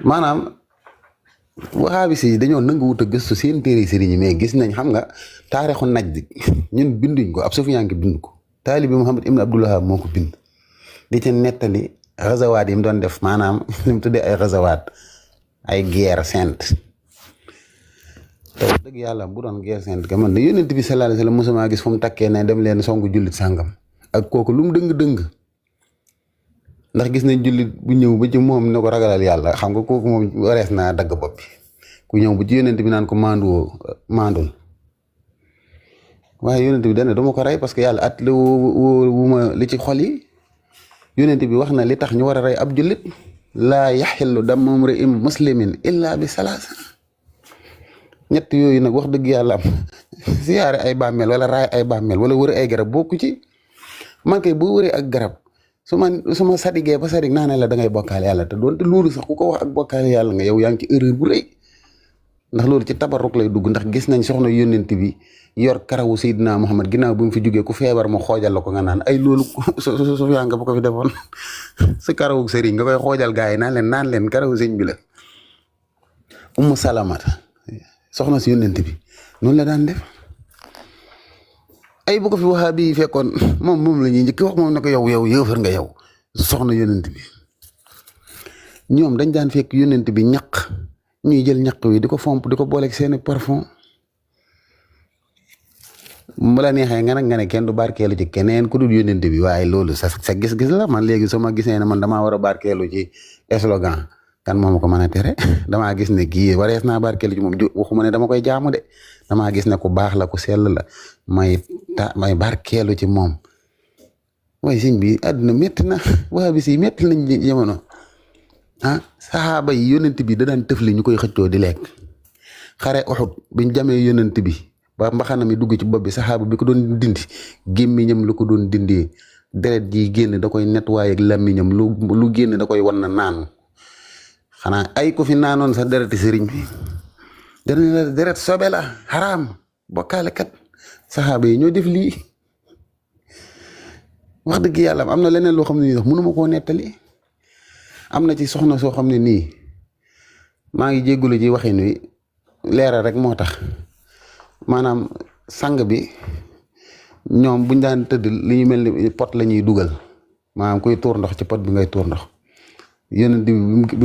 maanaam wahabis yi dañoo nanguwut a gëstu seen téere sëriñ yi mais gis nañ xam nga taarixu Najd ñun binduñ ko ab Sufyaan bind ko taalibi Muhammad ibn Abdul Wahhab moo ko bind di ci nettali gazawaat yi mu doon def maanaam li mu tuddee ay gazawaat ay guerre sainte te wax dëgg yàlla bu doon guerre sainte ka man de yonent bi sallallahu alayhi wasallam mosuma gis fu mu takkee ne dem leen songu jullit sàngam ak kooku lu mu dëng-dëng ndax gis nañ jullit bu ñëw ba ci moom ne ko ragalal yàlla xam nga kooku moom warees naa dagg bopp bi ku ñëw bu ci yonent bi naan ko mandul waaye yonent bi dana dama ko rey parce que yàlla at la wu ma li ci xol yi yonent bi wax na li tax ñu war a rey ab jullit laa yaxillu damu mri'in muslimin illa bi salaasa ñett yooyu nag wax dëgg yàlla am siyaare ay bàmmeel wala raay ay bàmmeel wala wër ay garab bokku ci man kay boo wëree ak garab su ma sadigee ba sadig naa ne la da ngay bokkaale yàlla te doonte loolu sax ku ko wax ak bokkaale yàlla nga yow yaa ngi ci erreur bu rëy ndax loolu ci tabarruk lay dugg ndax gis nañ soxna yónnent bi yor karawu Seydina Muhammad ginnaaw bi mu fi jógee ku feebar mu xoojal la ko nga naan ay loolu su yaa nga ba ko fi defoon sa karawu sëriñ nga koy xoojal gars yi naan leen karawu sëñ bi la Ummu Salamata soxna si yónnent bi noonu la daan def ay bu ko fi wahabi yi fekkoon moom la ñuy njëkk wax moom ne ko yow yëfër nga yow soxna yónnent bi ñoom dañ daan fekk yónnent bi ñaq ñuy jël ñaq wi di ko fomp di ko booleeg seeni parfum mu la neexee nga ne kenn du barkeelu ci keneen ku dul yónnent bi waaye loolu sa gis-gis la man léegi su ma gisee ne man damaa war a barkeelu ci slogan kan moo ma ko mën a tere damaa gis ne kii warees naa barkeelu ci moom waxuma ne dama koy jaamu de damaa gis ne ku baax la ku sell la may barkeelu ci moom waaye sëñ bi àdduna métti na waa bi si métti nañ jamono saxaaba yi yónnent bi da daan tëfli ñu koy xëccoo di lekk xare Uhud biñ jamee yónnent bi ba mbaxana mi dugg ci bopp bi saxaaba bi ko doon dindi gémmiñam lu ko doon dindee deret ji génn da koy nettoyer ak làmmiñam lu génn da koy wan na naan xanaa ay ku fi naanoon sa dereti sëriñ bi dana la deret sobe la xaraam bokkaale kat saxaaba yi ñoo def lii wax dëgg yàlla am na leneen loo xam ne nii sax mënuma koo nettali am na ci soxna soo xam ne nii maa ngi jéggulu ci waxin wi leeral rek moo tax maanaam sang bi ñoom buñ daan tëdd li ñu mel ni pot la ñuy dugal maanaam kuy tuur ndox ci pot bi ngay tuur ndox yónnent bi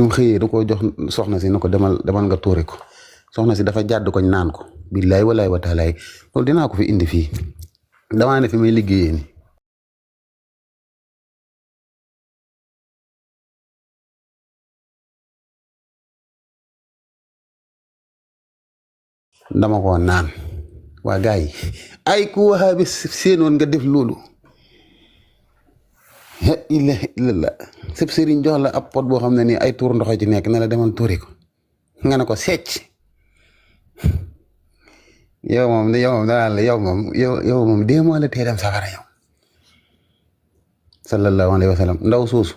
mu xëyee da koo jox soxna si na ko demal nga tuuri ko soxna si dafa jàdd koñ naan ko billaay walaay wa taalaay loolu dinaa ko fi indi fii damaa ne fi may liggéeyee ni dama ko naan waa gars yi ay ku wahabi seenoon nga def loolu ilaha illallah sëb sëriñ jox la ab pot boo xam ne nii ay tuur ndox ci nekk ne la demal tuuri ko nga ne ko secc yow moom danaa la yow moom dee moo la tee dem safara yow sallallahu alayhi wa sallam ndaw suusu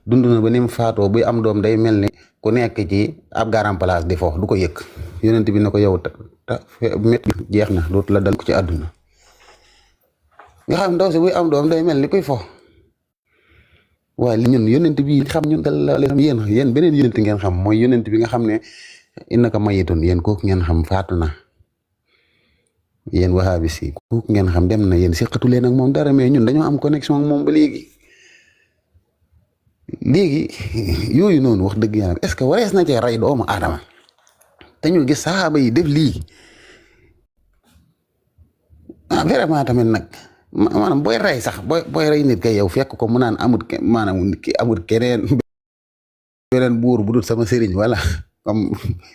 dund na ba ni mu faatoo buy am doom day mel ni ku nekk ci ab garam place di foofu du ko yëg yónnent bi na ko yow métti jeex na dootu la dal ko ci àdduna nga xam ndaw si buy am doom day mel ni kuy fo waaye li ñun yónnent bi xam ñun dal yéen beneen yónnent ngeen xam mooy yónnent bi nga xam ne innaka mayitun yéen kooku ngeen xam faatu na yéen wahabi si kooku ngeen xam dem na yéen seqatu leen ak moom dara mais ñun dañoo am connexion ak moom ba léegi yooyu noonu wax dëgg yàlla est-ce que warees na cee rey doomu aadama te ñu gis saxaaba yi def lii vraiment tamit nag maanaam booy rey sax booy rey nit kay yow fekk ko mu naan maanaam nit ki amul keneen beneen buur bu dul sama sëriñ wala comme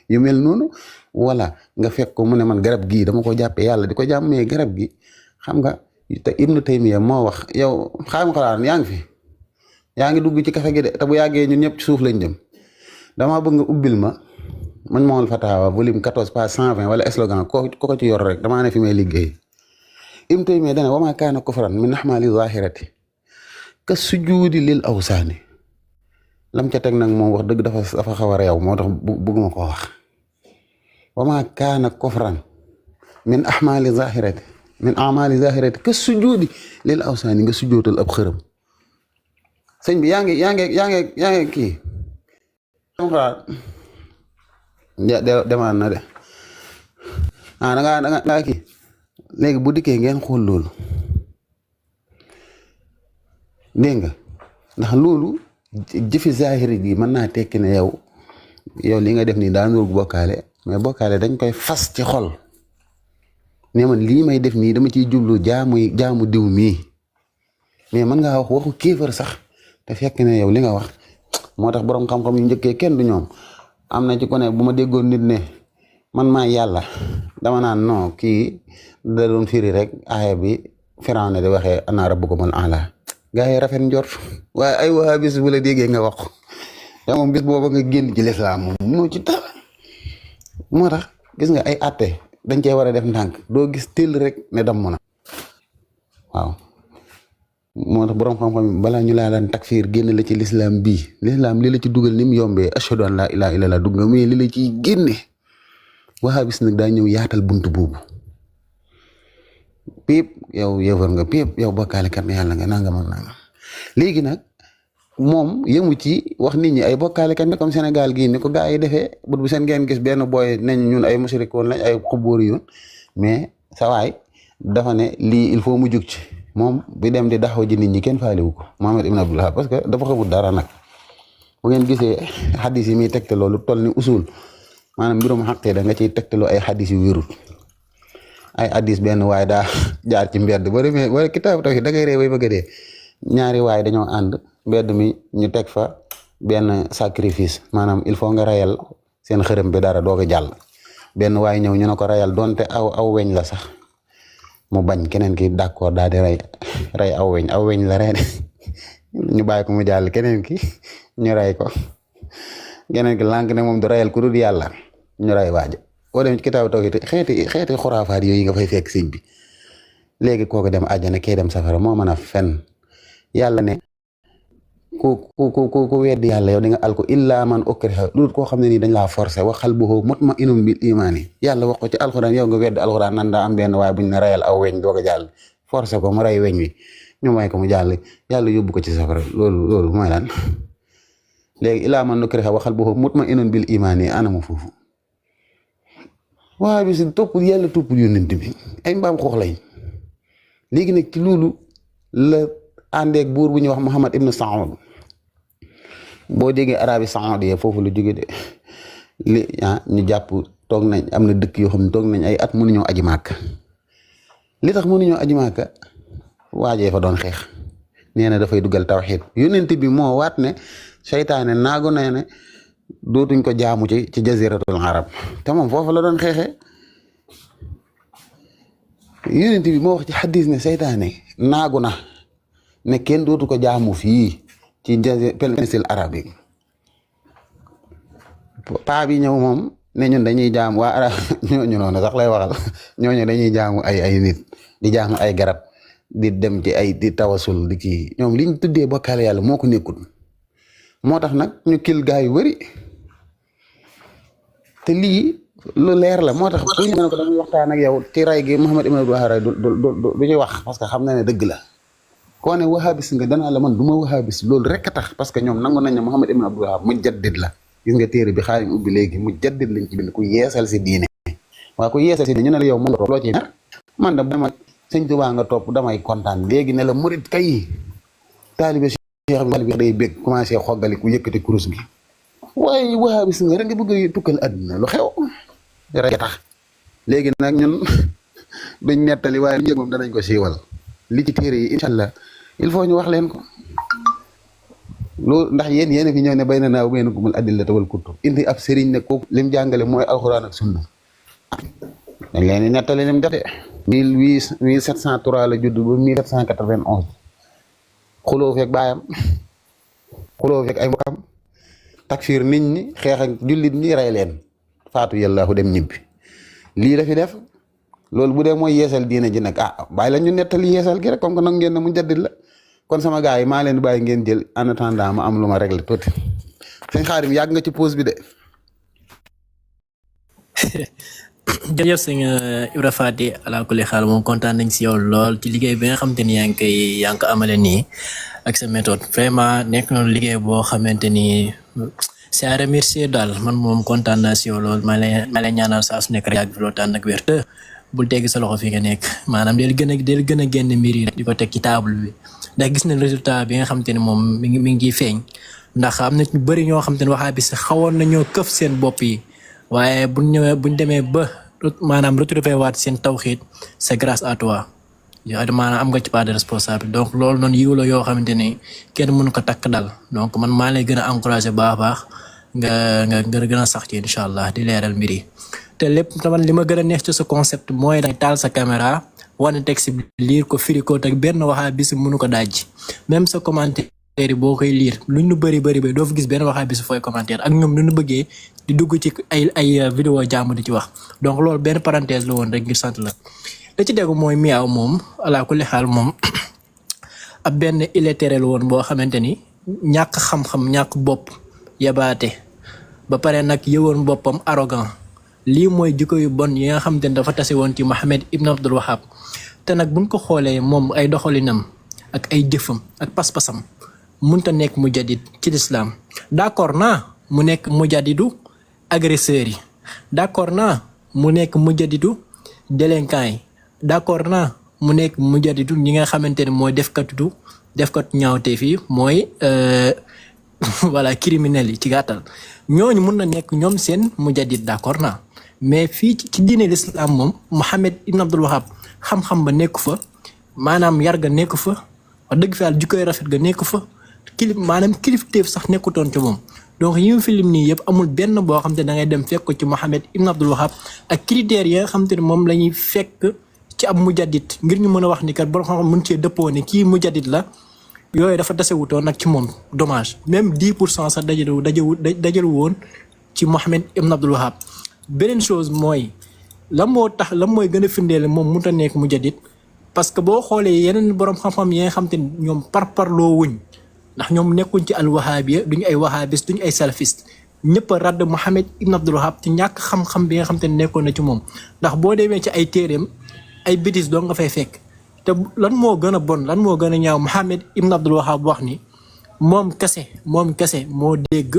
yu mel noonu wala nga fekk ko mu ne man garab gii dama ko jàppee yàlla di ko jàmmee garab gi xam nga te Ibnu Taymiya moo wax yow xam xalaat yaa ngi dugg ci kafe gi de te bu yàggee ñun ñëpp ci suuf lañ jëm damaa bëgg nga ubbil ma Majmuul Fatawa volume 14 page 120 wala slogan ko ci yor rek damaa ne fi may liggéey Ibnu Taymiya dana wa maa kaana kufran min ahmaali zaahirati ka sujuudi lil awsaani lam ca teg nag moom wax dëgg dafa xaw a réew moo tax bëgguma koo wax wa maa kaana kufran min ahmaali zaahirati ka sujuudi lil awsaani nga sujootal ab xërëm sëñ bi yaa ngi kii demaan na de da ngaa kii léegi bu dikkee ngeen xool loolu dégg nga ndax loolu jëfi zahiri gi mën naa tekki ne yow li nga def nii daa nuru bokkaale mais bokkaale dañ koy fas ci xol ne man lii may def nii dama ciy jublu jaamu diw mii mais mën ngaa wax waxu kéefër sax te fekk ne yow li nga wax moo tax boroom xam-xam yu njëkkee kenn du ñoom am na ci ko ne bu ma déggoon nit ne man maa yàlla dama naan non kii da doon firi rek aaya bi Firawna di waxee ana rabbukumul a'la gaa yi rafet njort waaye ay waa bis bu la déggee nga wax te moom bis booba nga génn ci lislaam moom moo ci dara moo tax gis nga ay atte dañ cee war a def ndànk doo gis teel rek ne damm na waaw moo tax boroom xam-xam balaa ñu laa daan takfiir génn la ci lislaam bii lislaam li la ci dugal ni mu yombee ashhadu an laa ilaaha illallaah dugg nga mais li la ciy génne wahabis nag daa ñëw yaatal buntu boobu pépp yow yëfër nga pépp yow bokkaalekat yàlla nga nangam ak nangam léegi nag moom yëmu ci wax nit ñi ay bokkaalekat ne comme Sénégal gii ni ko gaa yi defee but bu seen ngeen gis benn booy nañ ñun ay musrikoon lañ ay xubóori yoon mais sa waay dafa ne lii il faut mu jug ci moom bi dem di daxaw ji nit ñi kenn faalewu ko Muhammad ibn Abdul Wahhab parce que dafa xamul dara nag bu ngeen gisee xadis yi muy tegte loolu toll ni usul maanaam mbirum xaqi da nga ciy tegtaloo ay xadis yu wérut ay xadis benn waaye daa jaar ci mbedd ba demee wala kitaab tawhid da ngay ree bay bëgg a dee ñaari waaye dañoo ànd mbedd mi ñu teg fa benn sacrifice maanaam il faut nga rayal seen xërëm bi dara doog a jàll benn waaye ñëw ñu ne ko rayal donte aw weñ la sax mu bañ keneen ki d'accord daal di rey aw weñ la rey ñu bàyyi ko mu jàll keneen ki ñu rey ko keneen ki lànk ne moom du rayal ku dul yàlla ñu rey waaja boo dem ci kitaabu tawhid xeeti xuraafaat yooyu nga fay fekk sëñ bi léegi kooku dem àjjana kee dem safara moo mën a fen yàlla ne ku weddi yàlla yow di nga alko illa man ukriha lu dul koo xam ne nii dañ laa forcé wa qalbuhu mutma'innun bil imaani yàlla wax ko ci alxuraan yow nga weddi alxuraan nan daa am benn waaye buñ ne rayal aw weñ doog a jàll forcé ko mu rey weñ wi ñu may ko mu jàll yàlla yóbbu ko ci safara loolu mooy lan léegi illa man ukriha wa qalbuhu mutma'innun bil imaani anamu foofu waa bi si topp yàlla topp yónnent bi ay mbaam xoox lañ léegi nag ci loolu la àndeeg buur bu ñuy wax Muhammad ibn Saoud boo déggee arabi Saoud yi foofu la jóge de ñu jàpp toog nañ am na dëkk yoo xam ne toog nañ ay at mënuñoo aji màkk li tax mënuñoo aji màkk waajee fa doon xeex nee na dafay dugal tawxiid yónnent bi moo waat ne seytaane naago nee ne dootuñ ko jaamu ci jaziratul arab te moom foofu la doon xeexee yónnent bi moo wax ci xadis ne seytaane naagu na ne kenn dootu ko jaamu fii ci péninsule arabe yi paa bi ñëw moom ne ñun dañuy jaamu waa arab ñooñu noonu sax lay waxal ñooñu dañuy jaamu ay nit di jaamu ay garab di dem ci ay di tawasul di kii ñoom liñ tuddee bokkaale yàlla moo ko nekkul moo tax nag ñu kil gaa yu bëri te lii lu leer la moo tax bu ñu ne ko dañuy waxtaan ak yow ci ray gi Muhammad ibn Abdul Wahhab du ci wax parce que xam na ne dëgg la koo ne wahabis nga danaa la man du ma wahabis loolu rek a tax parce que ñoom nangu nañ ne Muhammad ibn Abdul Wahhab mujaddid la gis nga téere bi xaarim ubbi léegi mujaddid lañ ci bind ku yeesal si diine waaw ku yeesal si diine ñu ne la yow moom nga loo ci mer man da dama sëñ Tuubaa nga topp damay kontaan léegi ne la murit kay taalibe Cheikh bi day bég commencé xoggali ku yëkkati kurus gi waaye wahabis nga rek nga bëgg a tukkal àdduna lu xew rek tax léegi nag ñun duñ nettali waaye lu moom danañ ko siiwal li ci téere yi incha allah il faut ñu wax leen ko loolu ndax yéen fi ñëw ne bay na naa bay na kumul adillata wal kutub indi ab sëriñ ne kooku lim jàngale mooy alxuraan ak sunna dañ leen di nettali lim def de 1703 la judd ba 1791 xuloo fekk baayam xuloo fekk ay mbokkam takfir nit ñi xeex ak jullit ñi rey leen faatu yàllaahu dem ñibbi lii la fi def loolu bu dee mooy yeesal diine ji nag bàyyi la ñu nettali yeesal gi rek comme que nag ngeen ne mu jaddit la kon sama gars yi maa leen di bàyyi ngeen jël en attendant ma am lu ma réglé tuuti sëñ Xaadim yàgg nga ci pause bi de. jërëjëf sëñ Ibra Faty ala kulli xaal moom kontaan nañ si yow lool ci liggéey bi nga xamante ni yaa ngi ko amale nii ak sa méthode vraiment nekk na liggéey boo xamante ni c'est à remercier daal man moom kontaan naa si yow lool ma lay ñaanal saa su nekk rek yàgg fi loolu tànn ak wér te bul tegg sa loxo fi nga nekk maanaam del gën a génn mbir yi di ko teg ci table bi ndax gis nañ résultat bi nga xam te ne moom mi ngi feeñ ndax am na ñu bëri ñoo xam te ne waxaa bi si xawoon nañoo këf seen bopp yi waaye buñ demee ba maanaam retrouver waat seen tawxiid c'est grâce à toi yow maanaam am nga ci part de responsable donc loolu noonu yiw la yoo xamante ni kenn mënu ko takk dal donc man maa lay gën a encouragé baax a baax nga gën a sax ci incha allah di leeral mbir yi te lépp tamit li ma gën a neex ci sa concept mooy dangay taal sa caméra wane texte bi liir ko firi ko te benn waxaa bis mënu ko dajj même sa commentaire yi boo koy liir luñ nu bëri doo fa gis benn waxaa bis fooy commentaire ak ñoom nu ñu bëggee di dugg ci ay vidéo jàmm di ci wax donc loolu benn parenthèse la woon rek ngir sant la li ci dégg mooy Miaw moom ala kulli xaal moom ab benn illettré la woon boo xamante ni ñàkk xam-xam ñàkk bopp yabaate ba pare nag yëwoon boppam arrogant lii mooy jikko yu bon yi nga xamante ni dafa tase woon ci Mohammed Ibn Abdul Wahab te nag buñ ko xoolee moom ay doxalinam ak ay jëfam ak pas-pasam munta nekk mujadid ci lislaam d'accord naa mu nekk mujadidu agresseurs yi d'accord naa mu nekk mujadidu délinquants yi d'accord naa mu nekk mujadidu ñi nga xamante ne mooy defkatu ñaawteef yi mooy voilà criminels yi ci gàttal ñooñu mun na nekk ñoom seen mujadid d'accord naa mais fii ci diine l'islam moom Mohammed Ibn Abdul Wahab xam-xam ba nekku fa maanaam yar ga nekku fa wax dëgg fa yàlla jikkoy rafet ga nekku fa maanaam kilifteef sax nekkutoon ci moom donc yi mu film nii yëpp amul benn boo xam te da ngay dem fekk ko ci Mohammed Ibn Abdul Wahab ak critères yi nga xam te ne moom la ñuy fekk ci ab mujadid ngir ñu mën a wax ni kat borom xam-xam mën cee dëppoo ne kii mujadid la yooyu dafa tasewutoon nag ci moom dommage même 10% sax dajalu woon ci Mohammed Ibn Abdul Wahab beneen chose mooy lan mooy gën a firndeel moom mënut a nekk mujadid parce que boo xoolee yeneen borom xam-xam yi nga xam te ne ñoom parparloo wuñ ndax ñoom nekkuñ ci al wahabiya duñu ay wahabis duñu ay salafiste ñëpp a radd Mohammed Ibn Abdul Wahab ci ñàkk xam-xam bi nga xam te ne nekkoon na ci moom ndax boo demee ci ay téeréem ay bêtises doo nga fay fekk te lan moo gën a bon lan moo gën a ñaaw Mohammed Ibn Abdul Wahab wax ni moom kese moo dégg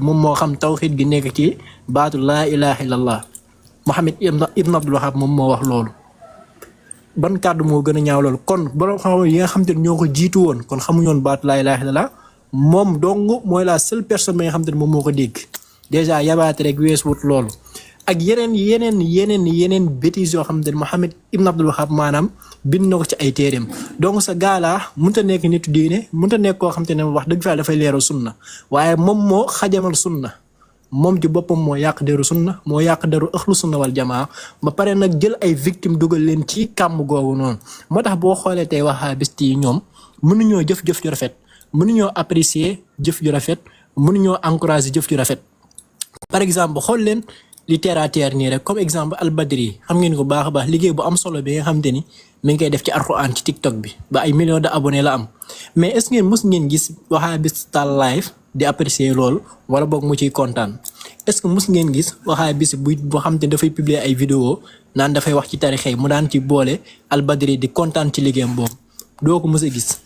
moom moo xam tawxiid gi nekk ci baatu laa ilaha illallah Mohammed Ibn Abdul Wahab moom moo wax loolu ban kàddu moo gën a ñaaw loolu kon borom xam yi nga xam te ne ñoo ko jiitu woon kon xamuñoon baatu laa ilaaha illallaah moom dong mooy la seule personne bi nga xam te ne moom moo ko dégg dèjà yabaate rek weesuwut loolu ak yeneen bêtises yoo xam te ne Mohammed Ibn Abdul Wahab maanaam bind na ko ci ay téeréem donc sa gaalaa mënut a nekk nitu diine mënut a nekk koo xam te ne wax dëgg fa dafay leeral sunna waaye moom moo xajamal sunna moom ci boppam moo yàq deru sunna moo yàq deru ëxlu sunna wal jamaa ba pare nag jël ay victimes dugal leen ci kàmm googu noonu moo tax boo xoolee tey wahabiste yi ñoom mënuñoo jëf-jëf ju rafet mënuñoo apprécier jëf ju rafet mënuñoo encourager jëf ju rafet par exemple xool leen littérature nii rek comme exemple Al-Badri yi xam ngeen ko baax a baax liggéey bu am solo bi nga xam te ni mi ngi koy def ci Alxuraan ci TikTok bi ba ay millions de abonnés la am mais est-ce que ngeen mës ngeen gis wahabiste tal live di apprécier loolu wala boog mu ciy kontaan est-ce que mus ngeen gis waxaa bis boo xam te dafay publier ay vidéo naan dafay wax ci tarixa yi mu daan ci boole Al-Badri di kontaan ci liggéeyam boobu doo ko mës a gis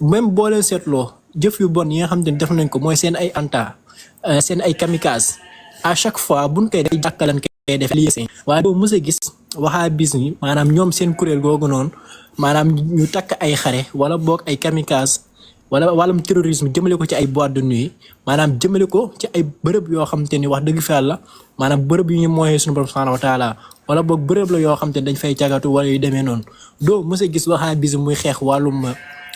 même boo leen seetloo jëf yu bon yi nga xam te def nañ ko mooy seen ay anta seen ay kamikaze à chaque fois buñ koy day jàkkalan koy def lii waaye doo mës a gis waxaa bis ni maanaam ñoom seen kuréel googu noonu maanaam ñu takk ay xare wala boog ay kamikaze wala wàllum terrorisme jëmale ko ci ay boîte de nuit maanaam jëmale ko ci ay bërëb yoo xam te ni wax dëgg fa yàlla maanaam bërëb yu ñu mooyee suñu borom subhanahu wa taala wala boog bërëb la yoo xam te dañ fay cagatu wala yu demee noonu doo mës a gis waxaa bis muy xeex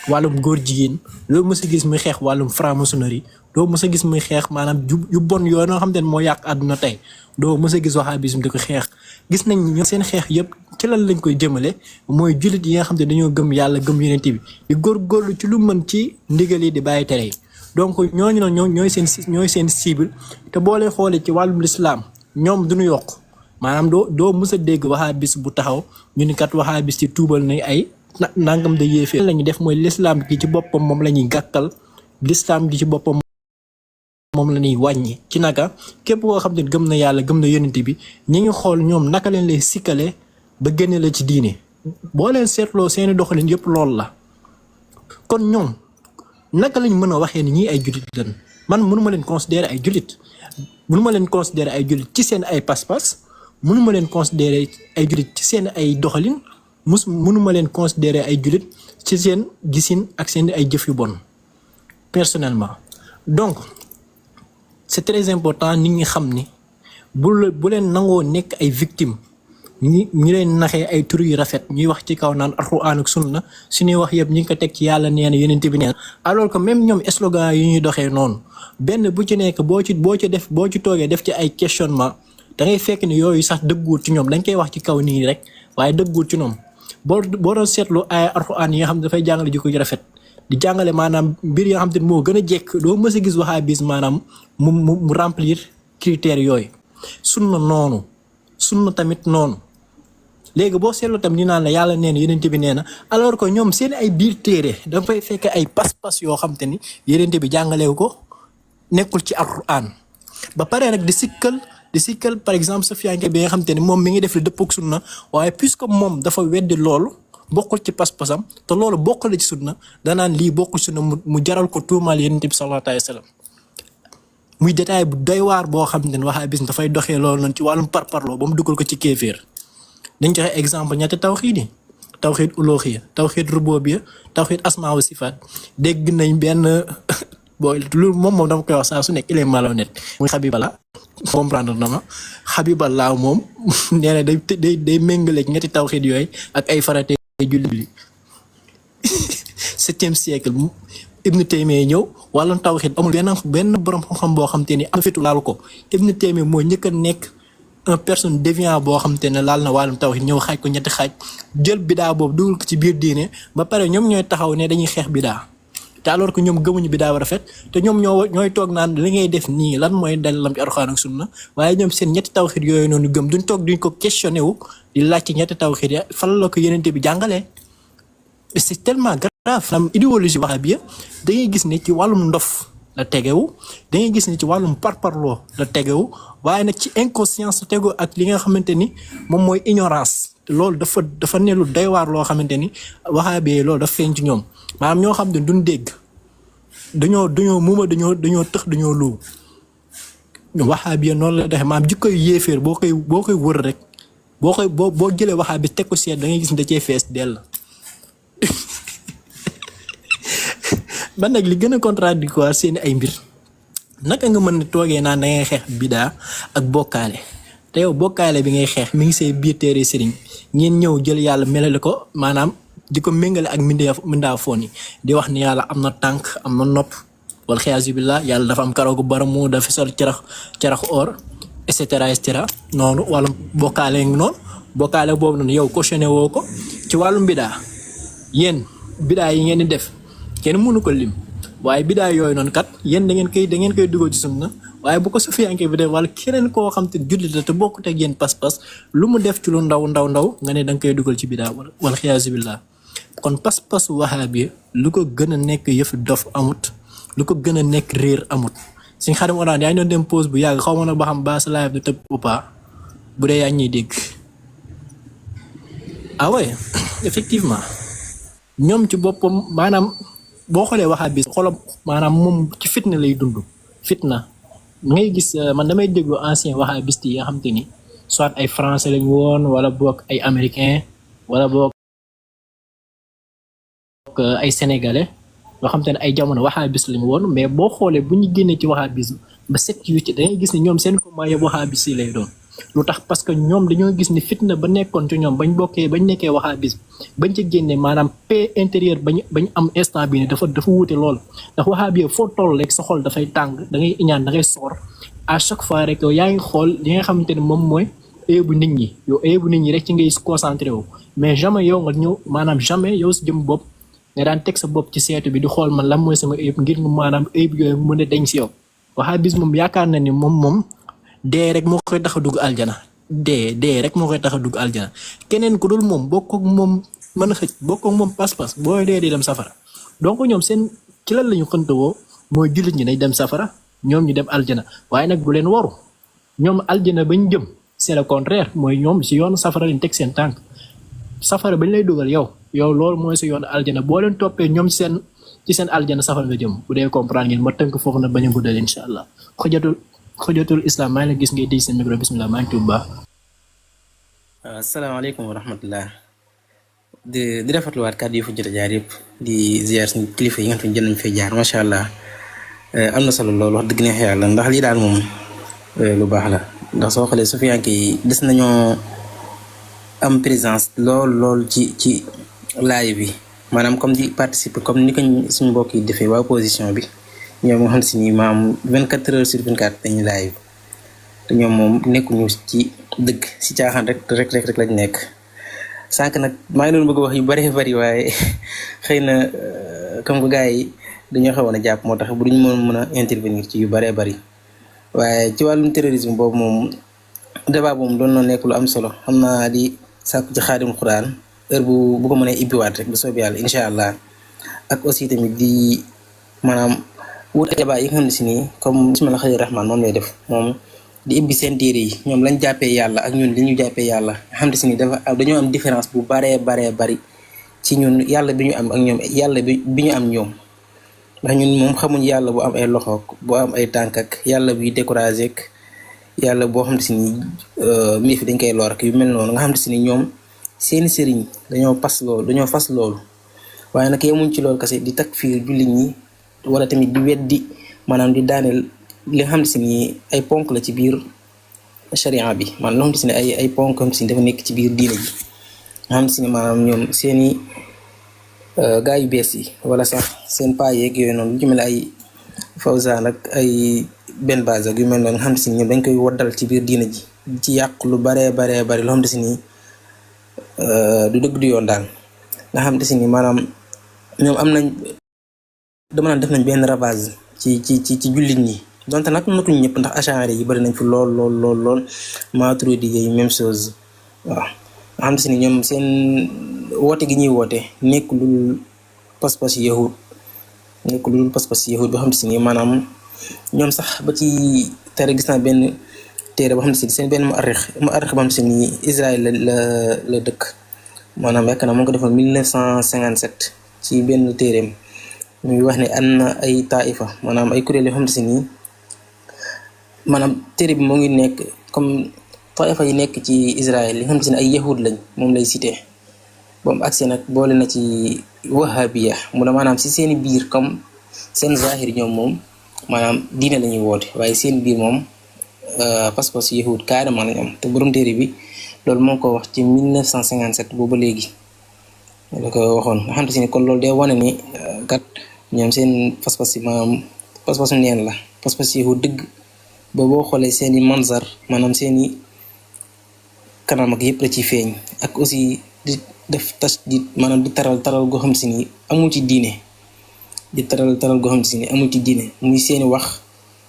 wàllum góor jigéen doo mës a gis muy xeex wàllum franc-maçonnerie doo mës a gis muy xeex maanaam yu bon yoo noo xam te ne moo yàq àdduna tey doo mës a gis waxaa bis di ko xeex gis nañ ñoom seen xeex yëpp ci lan lañ koy jëmale mooy jullit yi nga xam te dañoo gëm yàlla gëm yonent bi di góorgóorlu ci lu mën ci ndigal yi di bàyyi tere yi donc ñooñu na ñooy seen cible te boo leen xoolee ci wàllum lislaam ñoom duñu yokk maanaam doo mës a dégg waxaa bis bu taxaw ñu ni kat waxaa bis ci tuubal na ay nangam da yéefee la ñuy def mooy lislaam gi ci boppam moom la ñuy gàkkal lislaam gi ci boppam moom la ñuy wàññi ci naka képp koo xam ne gëm na yàlla gëm na yonent bi ñi ngi xool ñoom naka leen lay sikkale ba génne la ci diine boo leen seetloo seeni doxalin yëpp lool la kon ñoom naka lañ mën a waxee ni ñii ay jullit lañ man mënuma leen considérer ay jullit mënuma leen considérer ay jullit ci seen ay pas-pas mënuma leen considérer ay jullit ci seen ay doxalin mënuma leen considérer ay jullit ci seen gisin ak seen ay jëf yu bon personnellement. Donc c'est très important nit ñi xam ni bu leen nangoo nekk ay victimes ñi leen naxee ay tur yu rafet ñuy wax ci kaw naan alxuraan ak sunna suñuy wax yëpp ñi ngi ko teg ci yàlla nee na yonent bi neen alors que même ñoom slogan yi ñuy doxee noonu benn bu ci nekk boo ci toogee def ci ay questionnement da ngay fekk ni yooyu sax dëgguwul ci ñoom dañ koy wax ci kaw nii rek waaye dëgguwul ci ñoom boo doon seetlu ay alxuraan yi nga xam ne dafay jàngale jikko ju rafet di jàngale maanaam mbir yoo xam te ne moo gën a jekk doo mës a gis wahabis maanaam mu remplir critères yooyu sunna noonu sunna tamit noonu. léegi boo seetlu tam ñu naan la yàlla nee na yonent bi nee na alors que ñoom seen ay biir téere dafay fekk ay pas-pas yoo xam te ni yonent bi jàngalewu ko nekkul ci alxuraan ba pare nag di sikkal par exemple Sofiane bi nga xam te ni moom mi ngi def li dëpp ak sunna waaye puisque moom dafa weddi loolu bokkul ci pas-pasam te loolu bokkul ci sunna danaan lii bokkul sunna mu jaral ko tuumaal yonent bi sallallahu alayhi wa sallam muy détail bu doy waar boo xam te ne waxaa bis dafay doxee loolu noonu ci wàllum parparloo ba mu dugal ko ci kéeféer dañ joxe exemple ñetti tawxiid yi tawxiid ulooxiya tawxiid rububiyya tawxiid asmaa wa sifaat dégg nañ benn booy lu moom dama koy wax saa su nekk il est malhonnête muy Habiballa comprendre na ma Habiballa moom nee na day méngaleeg ñetti tawxiid yooyu ak ay farate julli 7e siècle Ibn Taymiya ñëw wàllum tawxiid amul benn borom xam-xam boo xam te ni am fitu laal ko Ibn Taymiya moo njëkk a nekk une personne déviant boo xam te ne laal na wàllum tawxiid ñëw xaaj ko ñetti xaaj jël bidaa boobu dugal ko ci biir diine ba pare ñoom ñooy taxaw ne dañuy xeex bidaa te alors que ñoom gëmuñu bidaa ba rafet te ñoom ñooy toog naan li ngay def nii lan mooy dalilam ci Alxuraan ak sunna waaye ñoom seen ñetti tawxiid yooyu noonu gëm duñ toog duñ ko questionné wu di laaj ci ñetti tawxiid ya fan la ko Yonent bi jàngalee. C'est tellement grave am idéologie wahhabiyya da ngay gis ne ci wàllum ndof la tegewu da ngay gis ne ci wàllum parparloo la tegewu waaye nag ci inconscience la tegu ak li nga xamante ni moom mooy ignorance te loolu dafa ne lu doy waar loo xamante ni wahhabiyya loolu dafa feeñ ci ñoom maanaam ñoo xam ne duñ dégg dañoo tëx dañoo lu wahhabiyya noonu la doxee maanaam jikkoy yéeféer boo koy wër rek boo jëlee wahhabi teg ko seet da ngay gis ne da cee fees dell. man nag li gën a contradictoire seen ay mbir naka nga mën a toogee naan da ngay xeex bidaa ak bokkaale te yow bokkaale bi ngay xeex mi ngi say biir téere sëriñ ngeen ñëw jël yàlla melale ko maanaam di ko méngale ak mindaafoon yi di wax ni yàlla am na tànk am na nopp wal xiyaasu billah yàlla dafa am karaw gu baramu dafa sol carax or et cetera noonu wala bokkaale ngi noonu bokkaale boobu noonu yow cautionné woo ko ci wàllum bidaa yéen bidaa yi ngeen di def kenn mënu ko lim waaye bidaa yooyu noonu kat yéen da ngeen koy dugal ci sunna waaye bu ko sufiyanke bi def wala keneen koo xam te jullit la te bokkut ak yéen pas-pas lu mu def ci lu ndaw nga ne da nga koy dugal ci bidaa wala xiyaasu billah kon pas-pas wahhabi lu ko gën a nekk yëf dof amut lu ko gën a nekk réer amut suñ xarim oraan yaa ngi doon dem pause bu yàgg xaw ma nag ba xam ba sa live du tëb ou pas bu dee yaa ngi ñuy dégg ah ouais effectivement ñoom ci boppam maanaam boo xoolee wahhabi xolam maanaam moom ci fitna lay dund fitna ngay gis man damay déglu ancien wahhabiste yi nga xam te ni soit ay français lañ woon wala boog ay américain wala boog ay sénégalais yoo xam te ne ay jamono wahhabiste lañ woon mais boo xoolee bu ñu génnee ci wahhabisme ba set yu ci da ngay gis ni ñoom seen combat yëpp wahhabiste yi lay doon lu tax parce que ñoom dañoo gis ni fitna ba nekkoon ci ñoom bañ nekkee wahhabisme bañ ca génnee maanaam paix intérieure bañ am instant bi ni dafa wuute lool ndax wahhabi foo toll rek sa xol dafay tàng da ngay iñaan da ngay soor à chaque fois rek yow yaa ngi xool li nga xamante ne moom mooy eebu nit ñi yow eebu nit ñi rek ci ngay concentré wu mais jamais yow nga ñëw maanaam jamais yow si jëm bopp nga daan teg sa bopp ci seetu bi di xool man lan mooy sama eeb ngir maanaam eeb yooyu mën a dañ si yow wahhabisme moom yaakaar na ni moom dee rek moo koy tax a dugg aljana dee rek moo koy tax a dugg aljana keneen ku dul moom bokk ak moom mën a xëj bokk ak moom pas-pas booy dee di dem safara donc ñoom seen ci lan la ñu xëntawoo mooy jullit ñi day dem safara ñoom ñu dem aljana waaye nag bu leen waru ñoom aljana bañ jëm c'est le contraire mooy ñoom si yoonu safara lañ teg seen tànk safara bañ lay dugal yow loolu mooy si yoonu aljana boo leen toppee ñoom ci seen aljana safal nga jëm bu dee comprendre ngeen ma tënk foofu nag bañ a guddal incha allah xojatul islam maa ngi la gis ngay di seen micro bismillah maa ngi tuub baax. asalaamaaleykum wa rahmatullah di rafetluwaat kàddu yi fa jot a jaar yëpp di ziar suñu kilifa yi nga xam ne jot nañ fay jaar macha allah am na solo loolu wax dëgg neex yàlla ndax lii daal moom lu baax la ndax soo xoolee sufiyanke yi des nañoo am présence lool ci live bi maanaam comme di participer comme ni ko suñu mbokk yi defee waa opposition bi ñoom nga xam si ni maam 24 heures sur 24 dañuy live te ñoom moom nekkuñu ci dëgg si caaxaan rek lañ nekk. sànq nag maa ngi doon bëgg wax yu bëree bëri waaye xëy na comme que gars yi dañoo xawoon a jàpp moo tax bu duñ mën a intervenir ci yu bëree bëri waaye ci wàllum terrorisme boobu moom débat boobu doon na nekk lu am solo xam naa di sàkku ci xaadim xuraan heure bu ko mënee ibbiwaat rek bu soobee yàlla incha allah ak aussi tamit di maanaam wut débat yi nga xam ne si nii comme bismillah xëy rahman moom lay def moom di ibbi seen téere yi ñoom lañ jàppee yàlla ak ñun li ñu jàppee yàlla nga xam ne si ni dañoo am différence bu baree bari ci ñun yàlla bi ñu am ak ñoom yàlla bi ñu am ñoom ndax ñun moom xamuñ yàlla bu am ay loxo bu am ay tànk ak yàlla buy découragé ak yàlla boo xam ne si ni mii fi dañ koy lor ak yu mel noonu nga xam ne si ni ñoom seeni sëriñ dañoo fas loolu waaye nag yemuñ ci loolu kese di takfiir jullit ñi wala tamit di weddi maanaam di daaneel li nga xam ne si ni ay ponk la ci biir sharia bi maanaam loo xam ne si ne ay ponk xam si dafa nekk ci biir diine ji nga xam ne si ne maanaam ñoom seeni gaa yu bees yi wala sax seen paa yeeg yooyu noonu lu ci mel ay Fawzan ak ay benn base ak yu mel noonu nga xam ne si ni ñoom dañ koy waddal ci biir diine ji ci yàq lu baree bari loo xam ne si ni du dëgg du yoon daal nga xam ne si ni maanaam ñoom am nañ dama naan def nañ benn ravage ci jullit ñi donte nag notuñ ñëpp ndax achanre yi bari nañ fi lool Maturidi yi même chose waaw nga xam ne si ni ñoom seen woote gi ñuy woote nekk lul pas-pas yahud boo xam ne si ni maanaam ñoom sax ba ci tere gis naa benn téere boo xam ne si seen benn mu arrix boo xam ne si ni Israël la dëkk maanaam yaakaar naa moo ko defoon 1957 ci benn téereem muy wax ne am na ay taifa maanaam ay kuréel yoo xam ne si nii maanaam téere bi moo ngi nekk comme taifa yi nekk ci Israël yi nga xam ne si ne ay yahud lañ moom lay cité ba mu agsi nag boole na ci wahabiya mu ne maanaam si seeni biir comme seen zahir ñoom moom maanaam diine la ñuy woote waaye seen biir moom pas-pas yahud carrément lañ am te borom téere bi loolu moo ko wax ci 1957 boobu léegi la ko waxoon nga xam ne si ne kon loolu day wane ni kat ñoom seen pas-pas yi maanaam pas-pasu neen la pas-pas yahud dëgg ba boo xoolee seeni manzar maanaam seeni kanam ak yëpp la ci feeñ ak aussi di def tas di maanaam di taral goo xam si ni amul ci diine di taral goo xam si ni amul ci diine muy seeni wax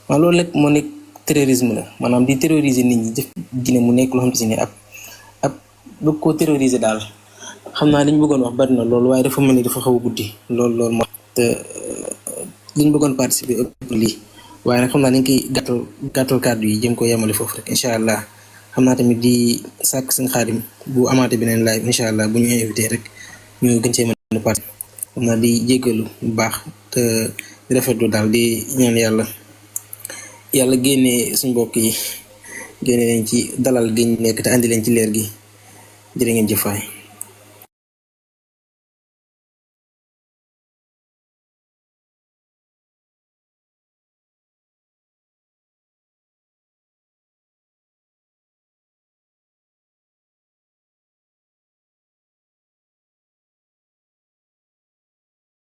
maanaam loolu lépp moo nekk terrorisme la maanaam di terroriser nit ñi def diine mu nekk loo xam si ni ab bëgg koo terroriser daal xam naa liñ bëggoon wax bari na loolu waaye dafa mel ni dafa xaw a guddi loolu moo te liñ bëggoon participer ëpp lii waaye nag xam naa dañ koy gàttal kàddu yi jëm ko yemale foofu rek incha allah xam naa tamit di sàkk seen xaadim bu amaate beneen live incha allah bu ñu invité rek ñu gën cee mën a participer xam naa di jéggalu bu baax te di rafetlu daal di ñaan yàlla génnee suñ mbokk yi génne leen ci dalal gi ñu nekk te andi leen ci leer gi jërë ngeen jëfaay